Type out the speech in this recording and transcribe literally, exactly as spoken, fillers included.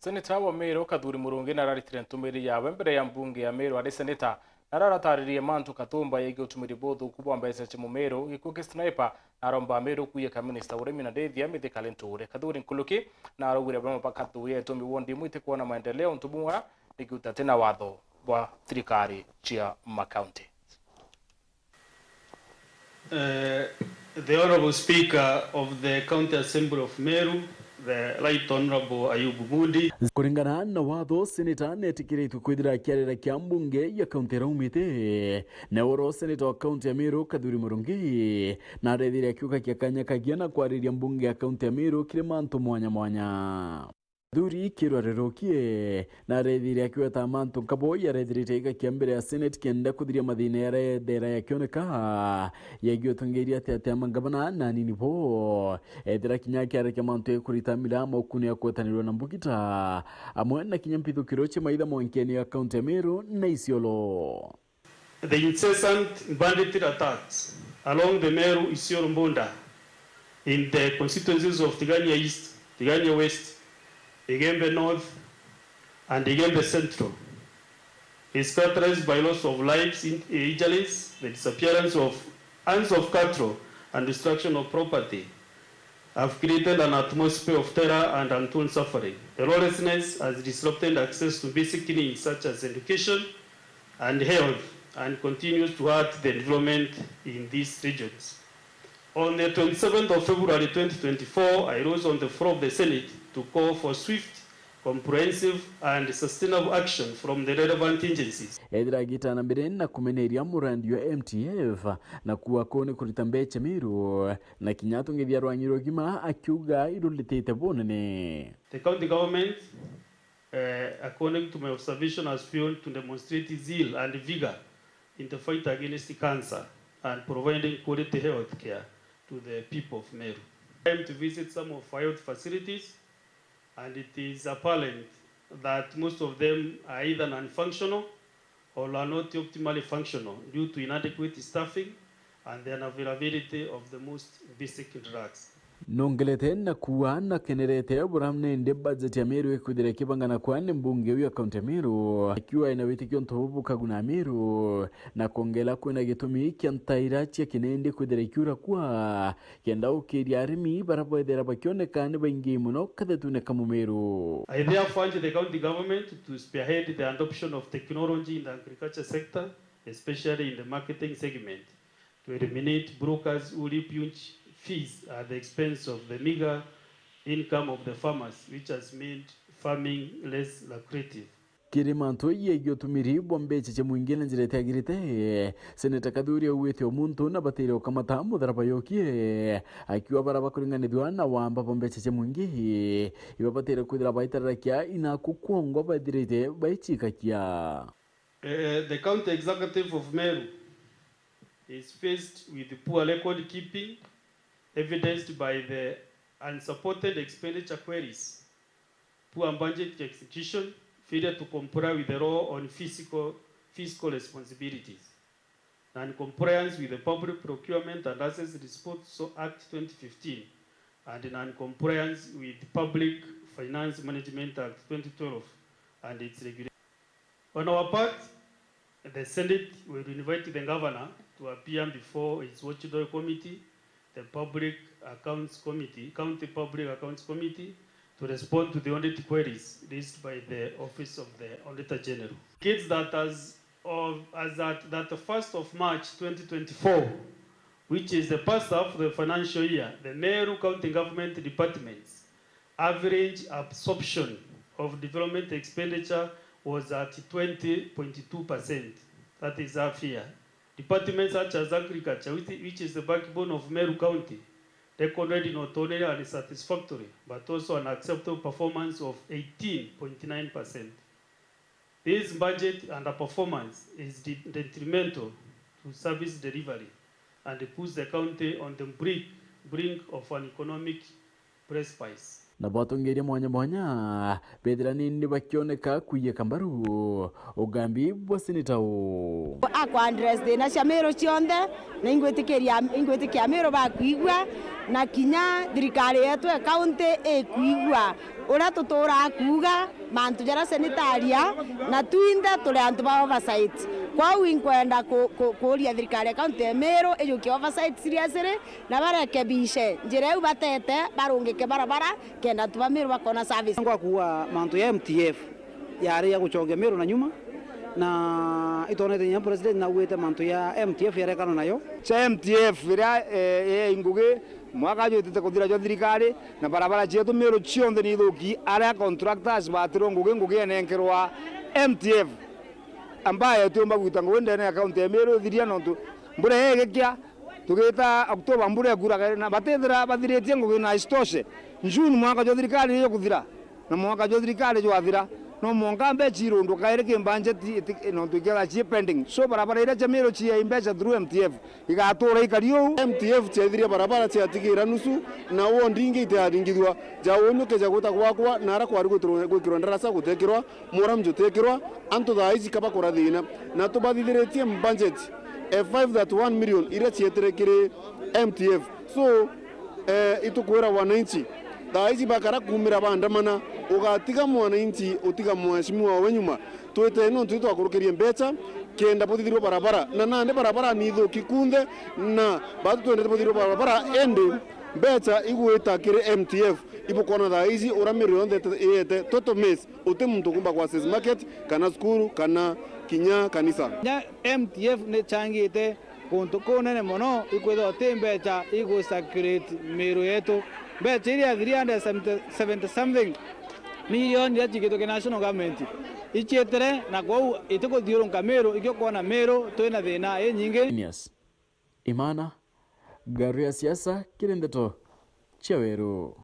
Seneta wa Meru Kathuri Murungi nararitire ntumiri yawe mbere ya mbunge ya Meru ari seneta, na ararataaririe mantu katumba yegie utumiri buthuku bwa mbeca cia Mumeru, gikuo kia Sniper, na aromba Meru kwiyika minista urimi na ndithia Mithika Linturi. Kathuri Nkuluki na araugire bamwe bakathuya itumi wondi imwe itikwona maendeleo untu bumwe nikiuta tina watho bwa thirikari cia makaunti. Eh, the Honourable Speaker of the County Assembly of Meru, the Right Honourable Ayubu Mundi. Kuringana na watho, seneta netikiritwe kwithira akiarira kia mbunge ya kaunti iraumite. Na oro seneta wa kaunti ya Meru Kathuri Murungi na arethire akiuga kia kanya kagia na kwariria mbunge ya kaunti ya Meru kiri mantu mwanya mwanya. Thuri Kirwa Rirukie na arethire akiweta mantu nkabo yarethirite igakia mbere ya Senate kenda kuthiria mathina yaria yethera yakioneka yegie utongeria ati ati ama ngavana na anini bo. Ethira kinya akiarikia mantu ya kurita mira maukuni ya kwetanirwa na mbugita, amwe na kinya mpithukiro cia maitha mwenkene ya kaunti ya Meru na Isiolo. The incessant banditry attacks along the Meru Isiolo border in the constituencies of Tigania East, Tigania West, Igembe North, and Igembe Central is characterized by loss of lives, in-, injuries, the disappearance of herds of cattle, and destruction of property have created an atmosphere of terror and untold suffering. The lawlessness has disrupted access to basic needs such as education and health and continues to hurt the development in these regions. On the twenty-seventh of February twenty twenty-four, I rose on the floor of the Senate to call for swift, comprehensive and sustainable action from the relevant agencies. Ethira agitana mbere na kumeneria murandi wa M T F na kuwa kuu ni kurita mbeca Meru, na kinya atongithia rwangi rugima akiuga iruritite bunene. The county government, eh, according to my observation, has failed to demonstrate zeal and vigor in the fight against cancer and providing quality health care to the people of Meru. Time to visit some of our health facilities, and it is apparent that most of them are either non-functional or are not optimally functional due to inadequate staffing and the unavailability of the most basic drugs. Nongelete na kuuga nakenerete buria nindi budget ya Meru ikwithira ikibangana kwa ni mbunge uyu ya kaunti ya Meru, akiuga ina witikio untu bubu bukaguna Meru na kwongera kwina gitumi kia ntaira cia kinindi kwithira ikiura kwa kenda ukiria arimi baria bethira bakioneka ni baingi mono kathetune ka Mumeru. I therefore urge the county government to spearhead the adoption of technology in the agriculture sector, especially in the marketing segment, to eliminate brokers who reap huge fees at the expense of the meager income of the farmers, which has made farming less lucrative. Kiri mantu yegie utumiri bwa mbeca cia mwingi na njira itiagirite, Seneta Kathuri augite o muntu nabatire ukamata mutharaba yokie, akiuga baria bakuringanithua na wamba bwa mbeca cia mwingi ibabatire kwithira baitararakia inaku kwongwa baithirite baicikakia. Eh, the county executive of Meru is faced with poor record keeping, evidenced by the unsupported expenditure queries, poor budget execution, failure to comply with the law on fiscal, fiscal responsibilities, non-compliance with the Public Procurement and Assets Disposal Act twenty fifteen, and non-compliance with Public Finance Management Act twenty twelve and its regulations. On our part, the Senate will invite the governor to appear before its watchdog committee, the Public Accounts Committee, County Public Accounts Committee, to respond to the audit queries raised by the Office of the Auditor General. Kids that as of, as at thirty-first of March twenty twenty-four, which is the first half of the financial year, the Meru County Government departments average absorption of development expenditure was at twenty point two percent. That is half year. Departments such as agriculture, which, which is the backbone of Meru County, recorded not only an satisfactory but also an acceptable performance of eighteen point nine percent. This budget underperformance is de-, detrimental to service delivery and puts the county on the brink, brink of an economic precipice. Na batongeria mwanya mwanya bethira nindi bakioneka kwiyeka mbaru ugambi bwa seneta uu. Akwa address thina cia Meru cionthe, na ingwitikiria, ingwitikia Meru bakwigua, na kinya thirikari yetu ya county ikwigua uria tuturaa kuuga mantu jaria seneta aria, na twinthe turi antu ba oversight. Kwou inkwenda ku-, ku-, kuuria thirikari ya county ya Meru ijukie oversight seriously, na barekebishe njira iu batete, barungike barabara kenda antu ba Meru bakona service. Ngwakuua mantu ya M T F yari ya gucokia Meru na nyuma, na itwonete kinya president naugite mantu ya M T F yarekana nayo. Cia M T F iria, eh, eh, ngugi mwaka jwitite kuthira jwa thirikari, na barabara cietu Meru cionthe ni ithuki, aria contractors batirwe ngugi, ngugi enenkerwa M T F. Ambaye tiumba gwita ngugi ndene ya kaunti ya Meru ithiria, nontu mbura igikia, tugita October mbura ikuraga, na batithira bathiritie ngugi, na isitoshe June mwaka jwa thirikari ni jukuthira, na mwaka jwa thirikari jwathira, no mwanka mbeca irundwa kairi ki budget iti-, nontu ikethira cii pending. So barabara iria cia Meru ciai mbeca through M T F igatura ikari uu. M T F ciaithiria barabara ciatigira nusu, na ward ingi itiaringithua. Ja unyuke ja gwita gwakwa, na ara kwari gwitirwo-, gwikirwa ndarasa gutekirwa, muramu jutekirwa, antu thaa ici kabakora thina, na tubathithiritie budget, eh, five thirty-one million iria cietire kiri M T F. So, eh, itukwira wananchi, thaa ici bakara kumira bandamana, ugatiga mwananchi, utiga mheshimiwa we nyuma. Twite nontu itwakurukirie mbeca kenda buthithirwe barabara, na nandi barabara ni ithuki kunthe, na batu twendete buthithirwe barabara, indi mbeca igwita kiri M T F. Ibukona thaa ici uria Meru yonthe ite-, iyete total mess, uti muntu ukumba kwa Access Market, kana cukuru, kana kinya kanisa. Kinya M T F ni changite kuntu kunene mono, ikwithirwa uti mbeca igu circulate Meru yetu. Mbeca iria three hundred seventy something million iria ciigitwe ki national government icietire, na kwou itikuthiurunka Meru, ikio kwona Meru twina thina inyingi. Phineas Imana, Ngaru ya Siasa, kiri ndeto cia Weru.